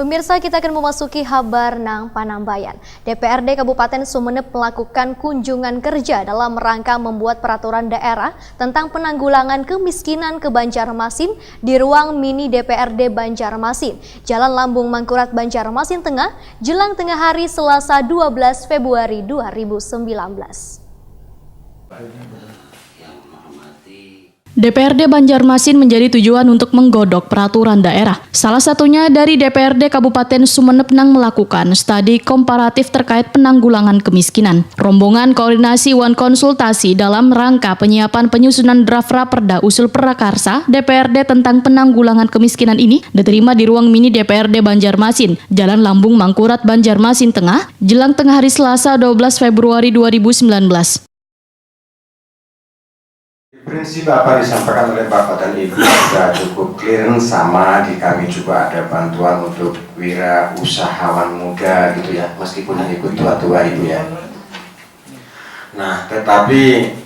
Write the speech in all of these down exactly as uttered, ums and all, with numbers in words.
Pemirsa, kita akan memasuki habar nang panambayan. D P R D Kabupaten Sumenep melakukan kunjungan kerja dalam rangka membuat peraturan daerah tentang penanggulangan kemiskinan ke Banjarmasin di ruang mini D P R D Banjarmasin, Jalan Lambung Mangkurat, Banjarmasin Tengah, jelang tengah hari Selasa dua belas Februari dua ribu sembilan belas. D P R D Banjarmasin menjadi tujuan untuk menggodok peraturan daerah. Salah satunya dari D P R D Kabupaten Sumenep nang melakukan studi komparatif terkait penanggulangan kemiskinan. Rombongan koordinasi wan konsultasi dalam rangka penyiapan penyusunan draft Raperda Usul Prakarsa D P R D tentang penanggulangan kemiskinan ini diterima di ruang mini D P R D Banjarmasin, Jalan Lambung Mangkurat, Banjarmasin Tengah, jelang tengah hari Selasa dua belas Februari dua ribu sembilan belas. Prinsip apa disampaikan oleh Bapak dan Ibu sudah cukup clear, sama di kami juga ada bantuan untuk wira usahawan muda gitu ya, meskipun yang ikut tua-tua itu ya. Nah, tetapi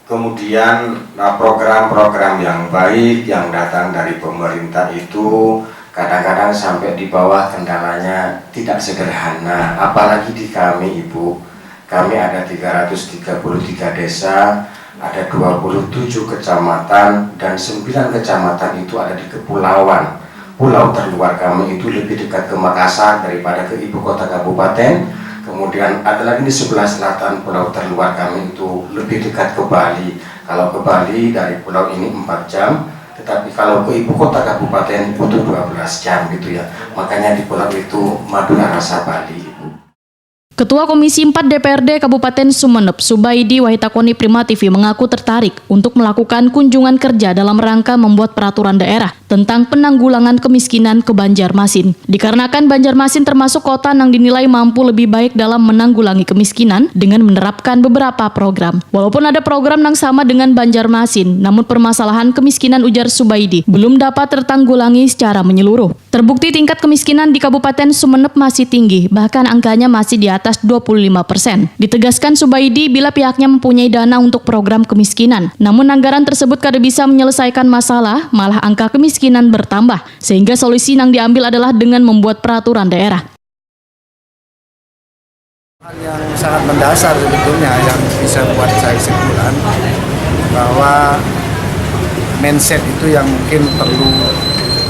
kemudian nah, program-program yang baik yang datang dari pemerintah itu kadang-kadang sampai di bawah kendalanya tidak sederhana, apalagi di kami Ibu. Kami ada tiga ratus tiga puluh tiga desa, ada dua puluh tujuh kecamatan, dan sembilan kecamatan itu ada di kepulauan. Pulau terluar kami itu lebih dekat ke Makassar daripada ke ibu kota kabupaten. Kemudian ada lagi di sebelah selatan pulau terluar kami itu lebih dekat ke Bali. Kalau ke Bali dari pulau ini empat jam, tetapi kalau ke ibu kota kabupaten butuh dua belas jam gitu ya. Makanya di pulau itu Madura rasa Bali, Ibu. Ketua Komisi empat D P R D Kabupaten Sumenep, Subaidi Wahitakoni Prima T V mengaku tertarik untuk melakukan kunjungan kerja dalam rangka membuat peraturan daerah tentang penanggulangan kemiskinan ke Banjarmasin. Dikarenakan Banjarmasin termasuk kota nang dinilai mampu lebih baik dalam menanggulangi kemiskinan dengan menerapkan beberapa program. Walaupun ada program nang sama dengan Banjarmasin, namun permasalahan kemiskinan, ujar Subaidi, belum dapat tertanggulangi secara menyeluruh. Terbukti tingkat kemiskinan di Kabupaten Sumenep masih tinggi, bahkan angkanya masih di atas dua puluh lima persen. Ditegaskan Subaidi, bila pihaknya mempunyai dana untuk program kemiskinan, namun anggaran tersebut kada bisa menyelesaikan masalah, malah angka kemiskinan bertambah. Sehingga solusi nang diambil adalah dengan membuat peraturan daerah. Hal yang sangat mendasar sebetulnya yang bisa buat saya kesimpulan bahwa mindset itu yang mungkin perlu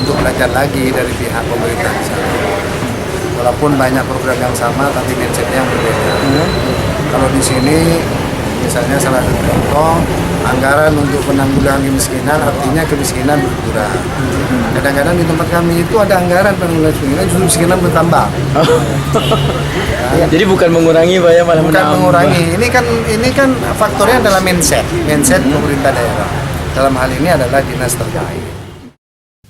untuk belajar lagi dari pihak pemerintah di sana. Walaupun banyak program yang sama, tapi mindsetnya yang berbeda. Kalau di sini, misalnya salah satu contoh, anggaran untuk penanggulangan kemiskinan, artinya kemiskinan berkurang. Kadang-kadang di tempat kami itu ada anggaran penanggulangan kemiskinan, justru kemiskinan bertambah. Ya, jadi bukan mengurangi, Pak, ya, malah Bukan menambah. Mengurangi. Ini kan ini kan faktornya adalah mindset, mindset pemerintah daerah. Dalam hal ini adalah dinas terkait.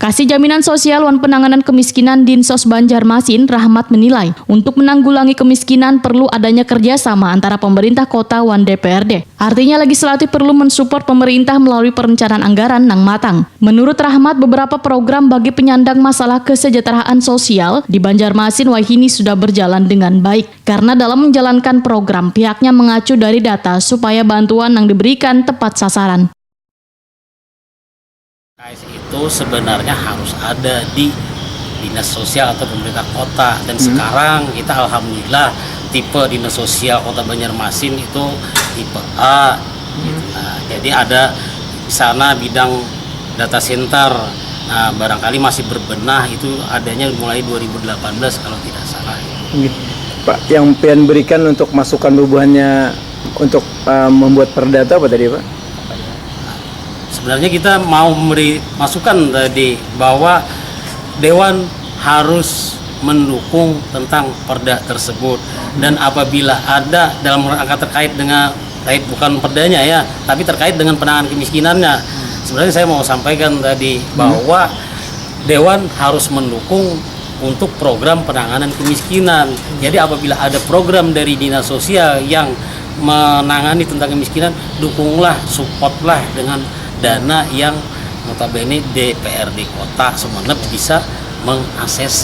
Kasih Jaminan Sosial wan Penanganan Kemiskinan, Dinsos, Banjarmasin, Rahmat, menilai, untuk menanggulangi kemiskinan perlu adanya kerjasama antara pemerintah kota wan D P R D. Artinya, legislatif perlu mensupport pemerintah melalui perencanaan anggaran nang matang. Menurut Rahmat, beberapa program bagi penyandang masalah kesejahteraan sosial di Banjarmasin wahini sudah berjalan dengan baik. Karena dalam menjalankan program, pihaknya mengacu dari data supaya bantuan yang diberikan tepat sasaran. K S itu sebenarnya harus ada di dinas sosial atau pemerintah kota, dan sekarang kita alhamdulillah tipe dinas sosial kota Banjarmasin itu tipe A. Nah, jadi ada di sana bidang data center. Nah, barangkali masih berbenah, itu adanya mulai dua ribu delapan belas kalau tidak salah. Nggih. Pak, yang pian berikan untuk masukan bubuhannya untuk eh, membuat perda itu apa tadi, Pak? Sebenarnya kita mau memberi masukan tadi bahwa dewan harus mendukung tentang perda tersebut, dan apabila ada dalam rangka terkait dengan, terkait bukan perdanya ya, tapi terkait dengan penanganan kemiskinannya, sebenarnya saya mau sampaikan tadi bahwa dewan harus mendukung untuk program penanganan kemiskinan. Jadi apabila ada program dari dinas sosial yang menangani tentang kemiskinan, dukunglah, supportlah dengan dana yang notabene D P R D kota Sumenep bisa meng-A C C.